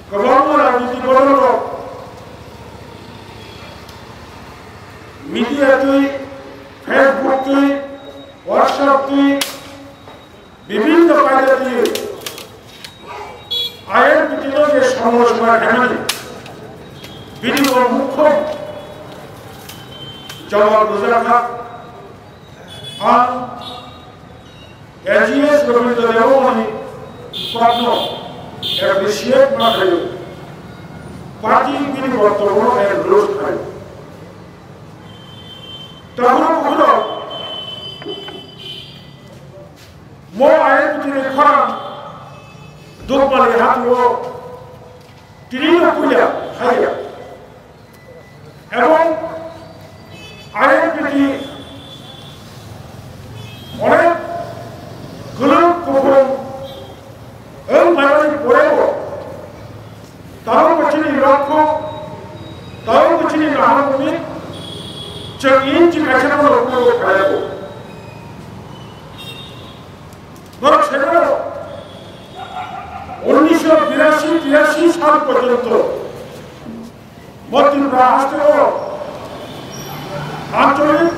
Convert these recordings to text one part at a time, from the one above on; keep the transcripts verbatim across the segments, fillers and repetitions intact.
Kwbangma rajniti bodolrok media twi, Facebook twi, WhatsApp twi, bibhinno kaida twi I N P T no je somalochona khaimani, bini bo mukhom jawab rwjakha. Ang A G S Rabindra Debbarmani kokno appreciate ma khaio, party bini boktobyono endorse khaio. Tabuk bukhuk mo I N P T ni khorang Dukmani hati o tini no puila haya. Ebong I N P T onek kwlwng kuphung wng phaimani porebo, tabuk bo chini lokho, tabuk bo chini naharmoni, chwng inchi kaisa phano phuru khayago. Norok sai mano, unnisho birasi tiyasi sal porjonto Mo Tripura haste o ancholik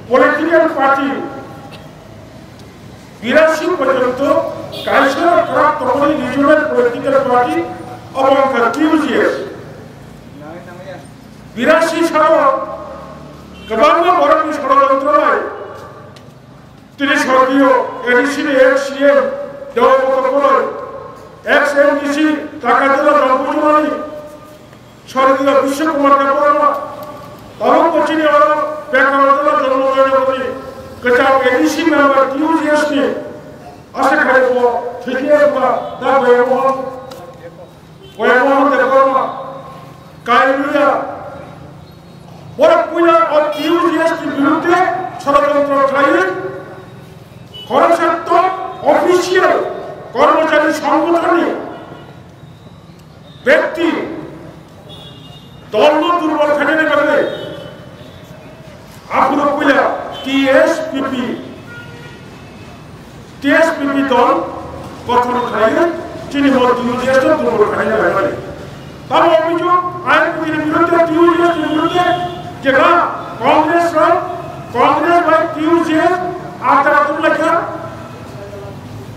political party birasi porjonto kaisa kwrak tongmani regional political party obo wngkha T U G S. Birasi salo kwbangma borokni sorojontro bai tini sorgiyo A D C ni ex C M Debbrata Koloi, ex M D C Takadila Rangpujumani, sorgiyo Biswa Kumar Debbarma, tabuk bo chini oro Bekarjala Jonmo Joynagarni kwcham A D C member T U G S ni, aswk hai bo thwikhe wngkha da Boyamohon, Boyamohon Debbarma, Kainuya, borok puila o T U G S ni birudde sorojontro khlaiwi khoroksa top official kormochari songgothonni bekti dolno durbol khainani bagwi aphuru puila T S P P, T S P P dol gothon khlaiwi chini mo T U G S no durbol khlaina laimani. Tamo obijog, I N P T ni birudde, T U G S ni birudde, jekha Congress rok, Congress bai T U G S atar atur laikha,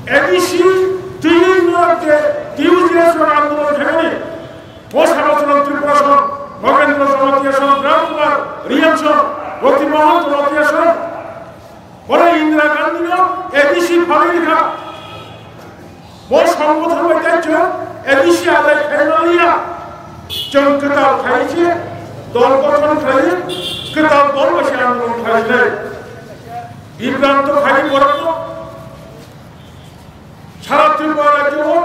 A D C twi no je T U G S rok andolon khainani, bo Saraswati Tripura song, Nogendra Jamatia song, Ram Kumar Reang song, Roti Mohan Jamatia song, Boro Indira Gandhi no A D C phalwi rikha. Bo songgothon bai tei chwng A D C adai khaina liya. Chwng kwtal khai se dol gothon khlai, kwtal dol bai se andolon khlai nai. Bibranto khai borok no sara Tripura rajyo o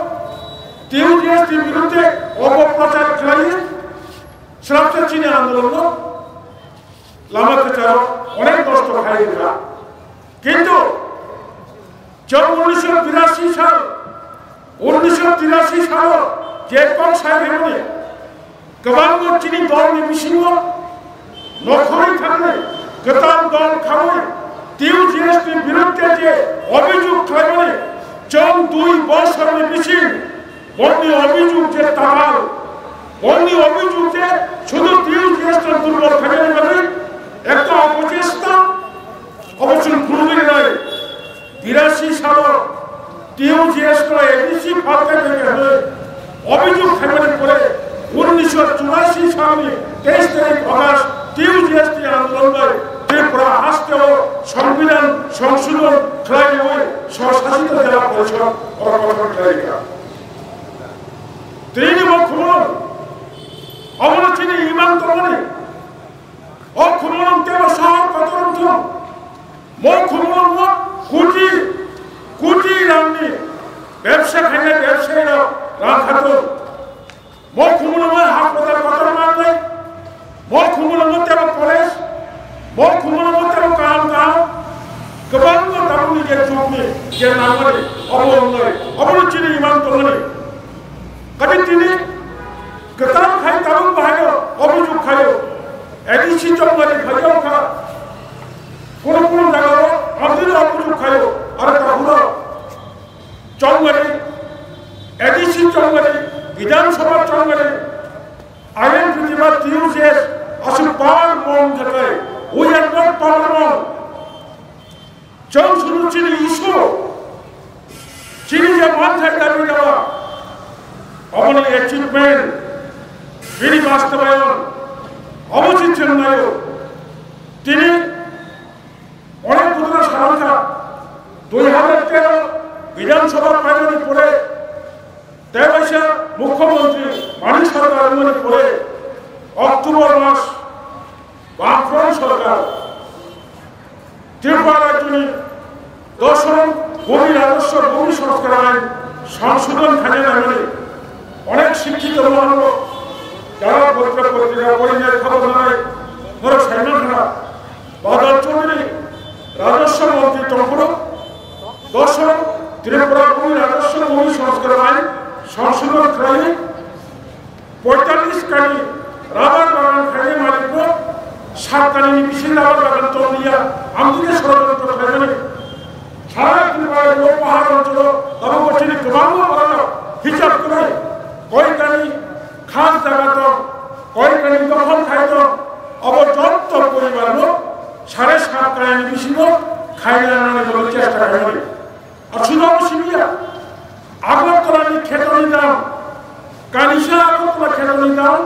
T U G S ni birudde opoprochar khlai, srapsa chini andolon no lama kwcharo onek nosto khai rikha. Kintu chwng unnisho birasi sal, unnisho tirasi salo je kok sai hwnwi kwbangma chini dolni bisingo nokhorwi thangwi kwtal dol khaui T U G S ni birudde je obijog khlaimani chwng dui bosorni bising Boni obijog je tatal, boni obijog je sudu T U G S no durbol khainani bagwi ekta opochesta, obo chwng phunugwi rinai. Birasi salo T U G S no A D C phalkha khe hwnwi obijog khaimani pore unnisho churasi salni teis tarik August T U G S ni andolon bai Tripura hasteo Songbidan Songshodhon khlaiwi Swsasito Jela Porishod oro kotor khlaikha. Tini bo khumulwng, obono chini imang tongmani, o khumulwng tebo sohor kotor wngthung, mo khumulwngo koti koti rangni bebsa khainai bebsai rok rang khatung. Mo khumulwngo hospital kotor mangnai, mo khumulwngo tebo college, mo khumulwngo tebo kaham kaham, kwbangma tabukni je jugni je nangmani, obo wngnai, obono chini imang tongmani. Kati tini kwtal khai tabuk bahaino obijog khaio, A D C chongmani phaio kha, kono kono jagao amtwino obijog khaio, aro tabukno chongmani A D C chongmani, Bidhan Sabha chongmani, I N P T ba T U J S aswk power mong khatai, we are not power mong. Chwng sunu chini issue, chini je manthai dabi dawa, oboni achievement, bini bastabayon, obo si chwng nayo. Tini onek bujura salang kha, dui hajar tero Bidhan Sabha paimani pore, tei waisa Mukhyamantri Manik Sarkar wngmani pore October mas Bamfront Sarkar Tripura rajyoni doshom Bhumi Rajaswa Bhumi Sanskar Ain songshodhon khaina nangmani onek sikkhito mahango jara potrika potrika porinai khobor nanai norok saimang khna. Badal Chaudhary Rajaswa Mantri tongphuru doshom Tripura Bhumi Rajaswa Bhumi Sanskar Ain songshodhon khlaiwi poitallis kani rabar bagan khainai malikno sat kanini bisi rabar bagan tongliya, amtwino sorojontro khlaimani. Sara Tripura o pahar oncholo tabuk bo chini kwbangma borok hisab kwrwi koi kani khas jaga tong, koi kani dokhol khai tong, abo jotto poribarno sare sat kanini bisingo khaina nanani bagwi chesta khaimani. Ar sudo bo simiya, Agartala ni kheto ni dam, kanisa Agartala kheto ni dam,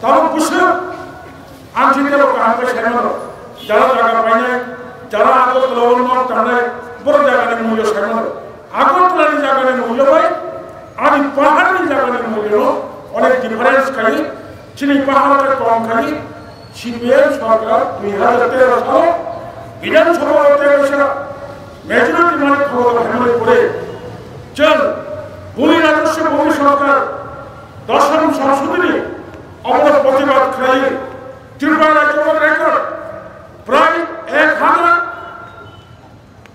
tabuk bwswk ang chini tebo kaham khe saimano, jara jaga painai, jara Agartala o nok tangnai, borok jaga ni mulyo saimano. Agartala ni jaga ni mulyo bai ani pahar ni jaga ni mulyo no onek difference khai, chini pahar khe kom khai, C P M sorkar dui hajar tero salo Bidhan Sabha o tei kaisa majority mani khobor hamani pore chwng Bhumi Rajaswa Bhumi Sorkar doshom songshodhoni obono protibad khlai Tripura rajyo record prai ek hajar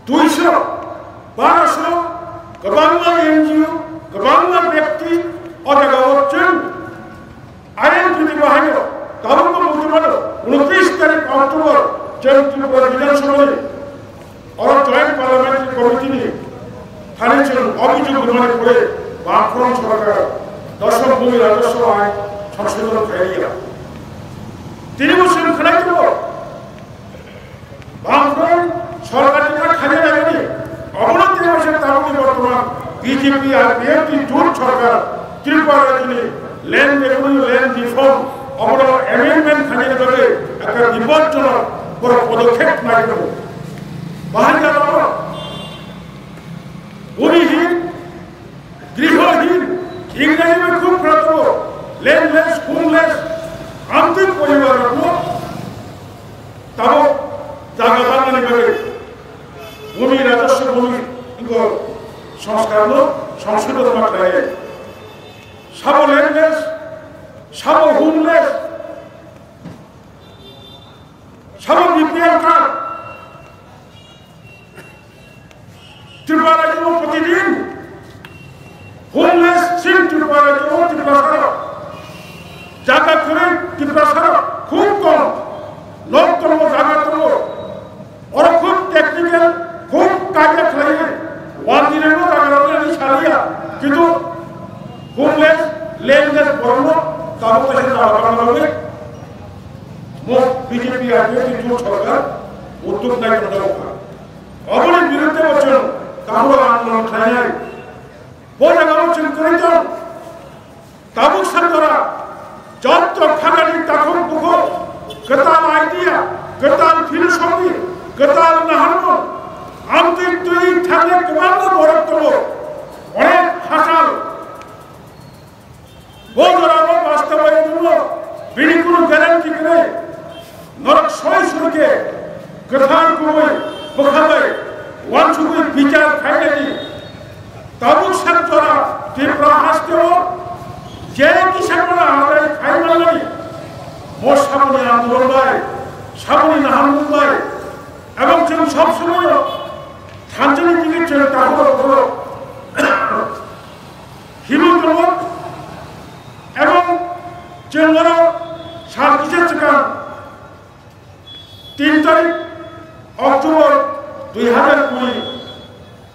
duiso, baroso, kwbangma N G O, kwbangma bekti o jagao chwng I N P T bahaino tabukbo muchungmano unotris tarik October chwng Tripura Bidhan Sabhani oro Joint Parliamentary Committee ni thani chwng obijog rwmani pore Bamfront Sorkar doshom Bhumi Rajaswa Ain songshodhon khailiya. Tini bo chwng khwnai tongo. Bamfront sorkar ni khaina nangani, obono tei waisa tabukni bortoman B J P R P F ni jut sorkar Tripura rajyoni land revenue land reform obono amendment khaina bagwi ekta bipodjonok borok podokkhep nai tongo. Bahai jagao bhumihin Grihohin, Ingraji bai khub khwlai tongo, landless, homeless, amtwi poribar rokno tabuk jaga barnani bagwi Bhumi Rajaswa Bhumi Sanskar no songshodhon ma khlai. Sabo landless, sabo homeless, sabo B P L card, Tripura rajyo protidin homeless chini Tripura rajyo Tiprasarok jaga kwrwi Tiprasarok khub kom nok tongo jaga tongo oro khub technical khub kaja khlaiwi wanjirino jaga rokni saliya kintu homeless landless borokno tabuk kaisa jaga rokno rwi mo B J P R P F ni jut sorkar uddog nai tongo. Oboni birudde bo chwng tabuk andolon khlainai. Bo jagao chwng kwrwi tong. Tabuk sar jora jotto khagani takhuk bukhuk, kwtal idea, kwtal philosophy, kwtal naharmung, amtwi twi thangwi kwbangma borok tongo. Onek hachal. Bo jorao bastabayan wngno, bini kunu guarantee kwrwi. Norok soi soi khe kwthar kubui bwkha bai uansugui bichar khainani. Tabuk sak jora Tripura hasteo je kisa mano hambai khai manmani, bo saboni andolon bai, saboni naharmung bai, ebong chwng sob somoyo thanchani digi chwng takhoro khoro himwi tongo. Ebong chwng oro sal kisa swkang tin tarik October dui hajar kuri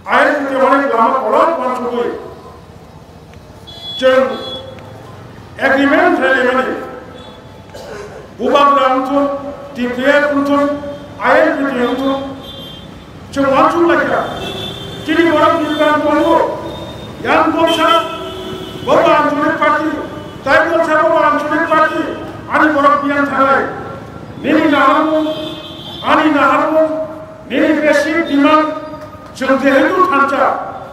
air kute onek lama kolok mansugwi Chwng agreement khlaimani, Bubagra wngthun, T P F wngthun, I N P T wngthun, chwng uansuk laikha. Chini borok nirban tongo, yang bolsa bobo Anchalik Party, tai bolsa bobo Anchalik Party, ani borok biyang thanai. Nini naharmung, ani naharmung, nini basic demand, chwng jehetu thansa,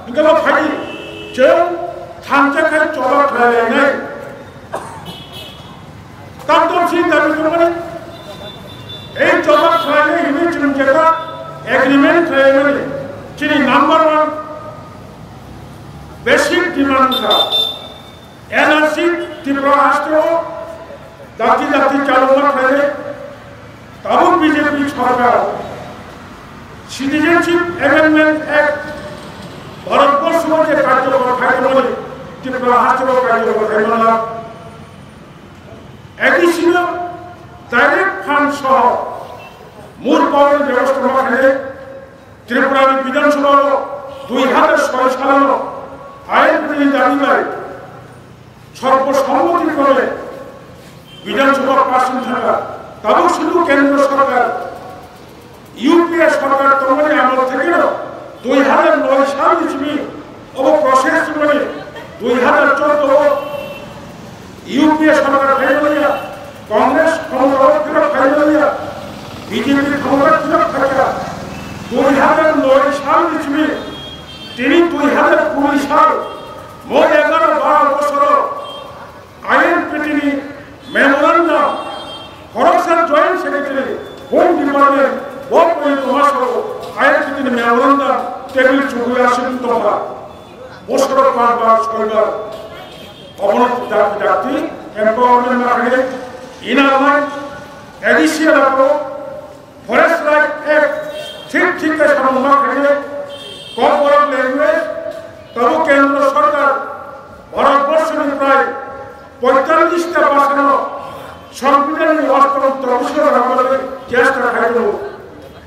hingke bo phaidi, chwng thansa khai choba khlai lainai. Tamtom sini dabi tongmani, ei choba khlainai hwnwi chwng jeta agreement khlaimani, chini number one basic demand wngkha N R C Tripura hasteo dakti dakti chalokma khlainai. Tabuk B J P sorkar Citizenship Amendment Act Bharatborsho je karjokor khaimani Tripura hasteo karjokor khaimana. A D C no direct fund soho mur power bebostha ma khainai. Tripura ni Bidhan Sabha o dui hajar soi salo I N P ni dabi bai sorbo sommoti krome Bidhan Sabha pass wng thangkha. Tabuk sudu kendro sorkar, U P A sorkar tongmani amol thekeno dui hajar noi sal ni simi obo process wngmani dui hajar chordo o U P A sorkar khaimaliya, Congress khomotao phirok khaimaliya, B J P khomotao phirok khaikha. Dui hajar noi sal ni simi tini dui hajar kuri sal, mo egaro baro bosoro I N P T ni memorandum, khoroksa Joint Secretary, Home Department, bo poi tomasoro I N P T ni memorandum table chugui aswk tongkha. Bosoro par bar soi bar. Obono dakti dakti empowerment ma khainai, inner line, A D C elago, Forest Right Act thik thik khe samung ma khainai, kokborok language, tabuk kendro sorkar Bharatborsho ni prai poitallish ta bhasha no Songbidan ni ostom tobisiro rwna bagwi chesta khai tongo.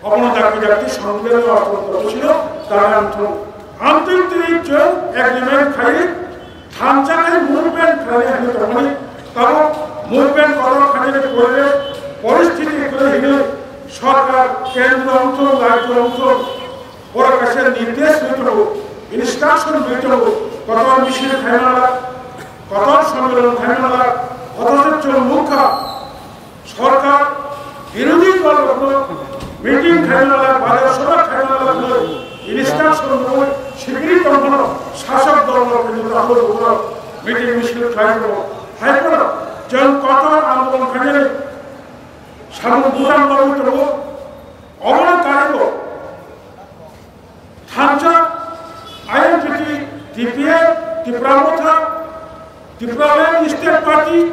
Obono dakti dakti Songbidan ni ostom tobisiro dagan thung. Amtwi twi chwng agreement khai thansa khai movement khlainai hinwi tongmani. Tabuk movement kotor khainani poribesh poristhiti kwrwi hinwi sorkar, kendro wngthung, rajyo wngthung, borok kaisa nirdesh rwi tongo, instruction rwi tongo, kotor misil khaimala, kotor sammilan khaimala, othocho chwng nukha sorkar birodhi dol rokno meeting khaimala, bazar sabha khaimala hwnwi instruction rwi sikiri tongphano sasok dol rok hinwi tongphano meeting misil khlai tongo. Haiphano chwng kotor andolon khainani samung bujan bagwi tongo. Obono karibo thansa I N P T, T P F, Tipra Motha, Tipraland State Party,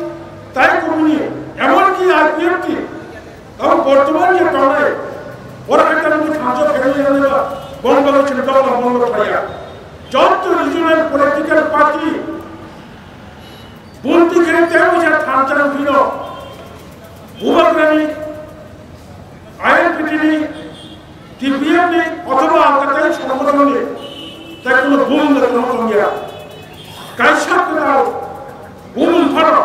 tai kubuni, emonki I P F T, abo bortoman je tongnai, borok ekta nungkhe thansa phainai hinwi ba, boni bagwi chwng tokla bondo khlaiya. Joto regional political party, bunti khe tei waisa thansa nungphino, Bubagrani, I N P T ni, T P F ni othoba alkatai songgothon ni tai kuno bumung da kuno tongya. Kaisa kwtal bumung phano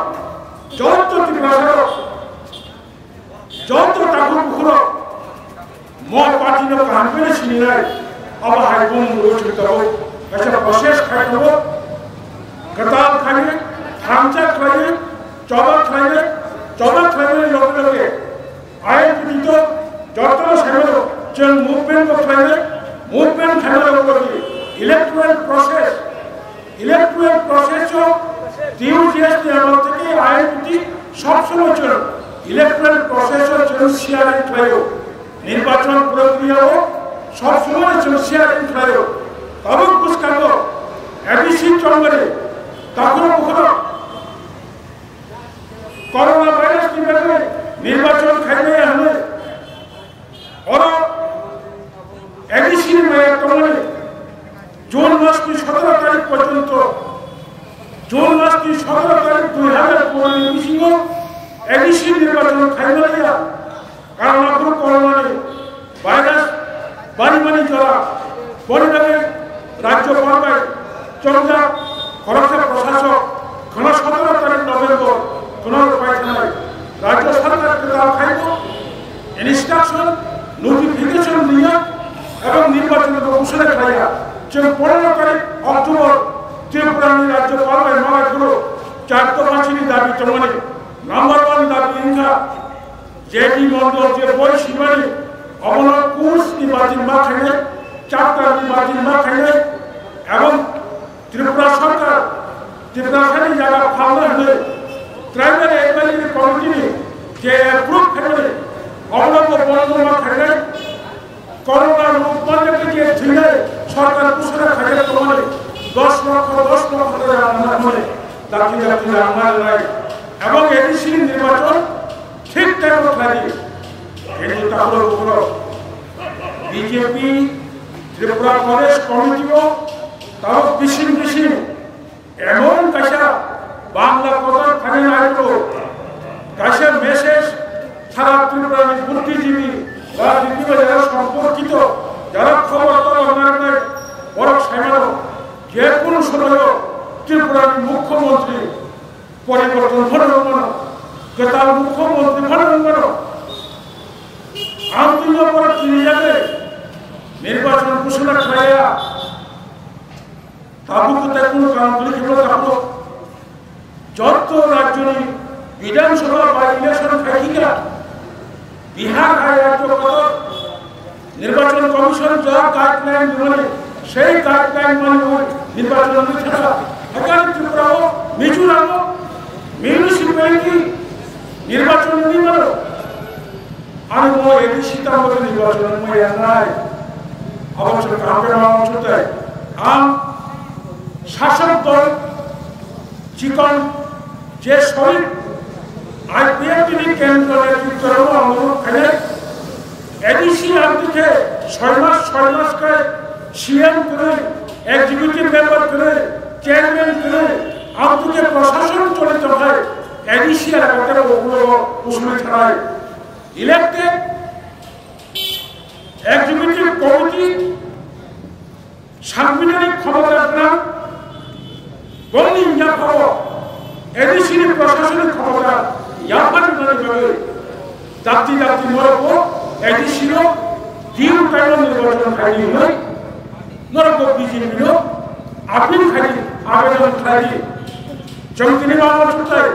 joto Tiprasa rok, joto takhuk bukhuk rok mo party no kaham khe sininai, abo hai bumung rwchwng tabuk kaisa process khai tongo. Kwtal khlaiwi, thansa khlaiwi, choba khlaiwi, choba khlaiwi loge loge I N P T to jotono saimano chwng movement bo khlainai, movement khlainai loge loge electoral process, electoral process o T U J S ni amol theke I N P T sob somoi chwng electoral process o chwng sharing khlaio, nirbachon prokriya o sob somoi chwng sharing khlaio. Tabuk bwskango A D C chongmani takhuk bukhuk Corona virus ni bagwi nirbachon khainai hinwi oro A D C ni maya tongmani June mas ni sotoro tarik porjonto, June mas ni sotoro tarik dui hajar kuri ni bisingo A D C nirbachon khaimaliya. Karon aphuru corona ni virus barimani jora, boni bagwi rajyopal bai chongjak khoroksa prosasok khaibo, instruction, notification riya, ebong nirbachon bo ghosona khaiya. Chwng pondro tarik October Tripura ni Rajyapal bai malai khoro char dopha chini dabi tongmani. Number one dabi wngkha J D Mondol je boi simani, obono course ni batin ma khainai, chapter ni batin ma khainai, ebong Tripura Sarkar, Tiprasani jaga phalna hwnwi Tribal Advisory Committee ni je approve khaimani, obono bo bondo ma khainai, Corona rok pandemic je thwinai, sarkar kusura khaijak tongmani, dos lokho, dos lokho khe rang manmani, dakti dakti rang manai, ebong A D C ni nirbachon thik time o khlai di. Kintu takhro bukhro B J P Tripura Pradesh Committee o tabuk bising bising emon kaisa Bangla kotor thani naitro kaisa message sara Tripura ni buddhijibi, rajniti bai jara somporkito, jara khobor tobor narwknai borok saimano, je kunu somoyo Tripura ni Mukhyamantri poriborton phano wngmano, kwtal Mukhyamantri phano wngmano. Ang twi no borok kirijaknai nirbachon ghosona khlaiya. Tabuk kwtai kunu kaam kwrwi khibla tabuk. Jotto rajyoni Bidhan Sabha by election khaikha, Bihar hai rajyo kotor Nirbachon Commission ja guideline rwmani, sei guideline mani ui nirbachon wngwi thangkha. Hakhe Tripura o, Mizoram o municipality nirbachon wngwi mano. Ani mo A D C tamo nirbachon wngwi yangnai. Abo chwng kaham khe ma uansuk tei. Ang sasok dol chikon je sorit I P F T ni kendro netrito rok ang nuh khainai. A D C ang twi khe soi mas soi mas khe C M kwrwi, executive member kwrwi, chairman kwrwi, ang twi khe prosason choli tongkhai A D C ang khe ulo usuli thanai. Elected Executive Committee, Sangbidhanik khomota gwnang, bongni yaphao A D C ni prosasonik khomota yapharnani bagwi dakti dakti norokbo A D C no dil kaino nirbachon khaidi hwnwi norokbo B J P no appeal khaidi, abedon khaidi. Chwng tini ma uansuknai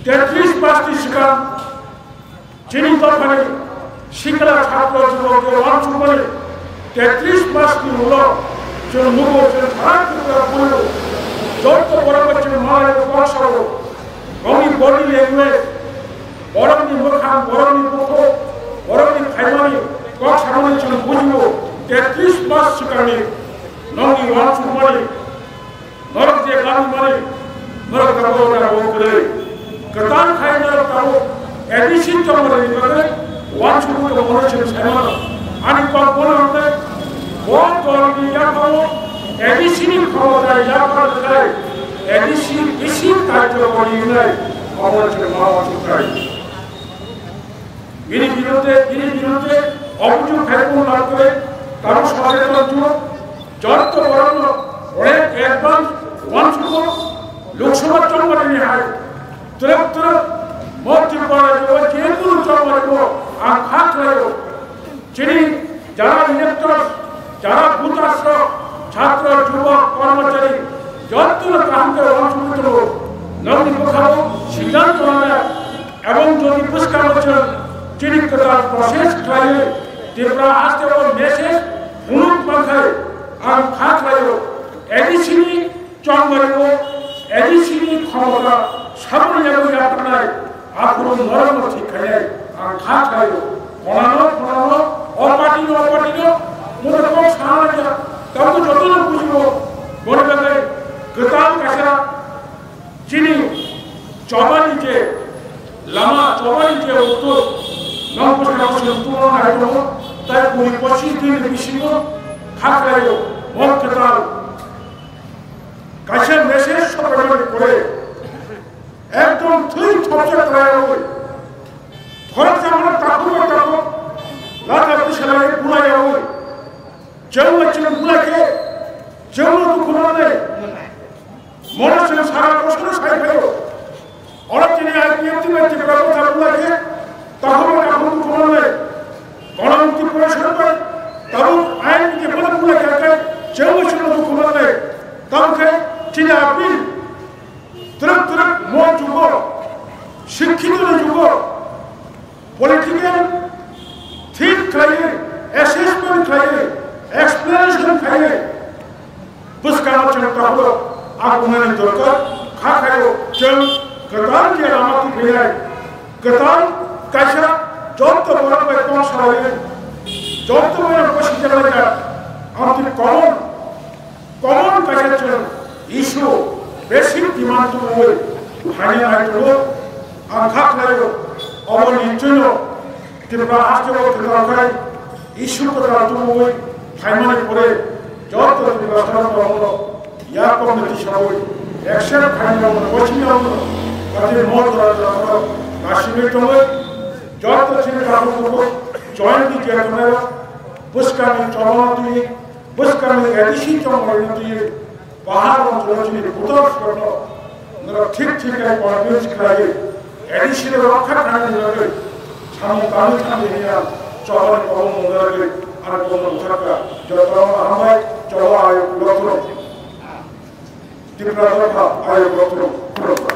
tetris basti swkang Chini dophani sikla chhatro jubok je uansukmani tetris mas ni ulo chwng nugo, chwng sara Tripura buino joto borok bai chwng malai o kok sao. Bongni body language, borokni mwkhang, borokni bukhuk, borokni khaimani kok samani chwng bujio. Tetris mas swkangni nongni uansukmani Norok je gari mari, norok tabuk tabuk kwrwi. Kwtal khai norok tabuk A D C tongmani bagwi uansukwi tongmani chwng sai mano. Ani kok bono hwnkhe bo dolni yaphao A D C ni khoroksa yaphar khai A D C bisi karjokori wngnai omo chwng ma uansuknai. Bini biruddhe, bini biruddhe obhijog khai phone lab kore, tamo soseton juro, jotto borokno onek advance uansukgo, Lok Sabha chongmani hai, twrwk twrwk, mo Tripura rajyo je kunu chongmani bo ang kha khlaio. Chini jara electors, jara voters rok, chhatro, jubok, kormochari, jottono kaham khe uansukwi tongo. Nokni bwkhao siddhanto lana ebong jodi bwskango chwng chini kwtal process khlaiwi Tripura haste o message phunuk mankhai ang kha khlaio. A D C ni Chongmani o A D C ni khomota saboni yago yapharnai aphuru norokno thik khainai ang kha khlaio. Phonano phonano o party no o party no mona kok sana ya. Tamo jotono bujibo boni bagwi kwtal kaisa chini chobani je lama chobani je uttor nong bwskango se uttor no nai tongo tai kuri pochis din ni bisingo kha khlaio mok kwtal. Kaisa message sopraimani pore ekdom thwi thopsa kwlaiwi khoroksa mano takhuk bai takhuk lata bwsalai bulaiyawi chwng bai chwng bulai khe chwngno dukhu manwi mono chwng sara bosoro sai phaio. Oro tini T F T bai Tripura Motha bula khe, takhuk bai takhuk dukhu manlai. Ganan Mukti Porishad bai tabuk ain ni jephano bula khe khe, chengbo chengbo dukhu manlai. Tamo khe chini appeal, twrwk twrwk mo jugo, sikhito ni jugo, political think khlaiwi, assessment khlaiwi, explanation khlaiwi, bwskango chwng tabuk a wngnani dorkar kha khaio, chwng kwtal khe lama tubinai, kwtal kaisa joto borok bai tong salaiwi, joto bai posi jalaiya, amtwi common, common kaisa chwng issue, basic demand tubui phaina nai tongo. Ang kha khlaio, obo ni chwngno Tripura haste o kwtal khai issue kwtal tubui phaimani pore joto Tripura sara borokno ya committee sawi action khaina rokno kochini rokno kati mo jora jora borok nasigwi tongwi joto chini tabuk tubuk join di je tongnai rok bwskangni cholona twi bwskangni A D C tongmani twi Pahar oncholo chini bhutor sokno norok thik thik khe convince khlaiwi A D C no rokha khlaina bagwi samung tangwi thangwi hiya chobani kobong mungwi ani kobong mungthakha. Jotono hambai, cholo ayo kulothro. Tipra dopha ayo kulothro.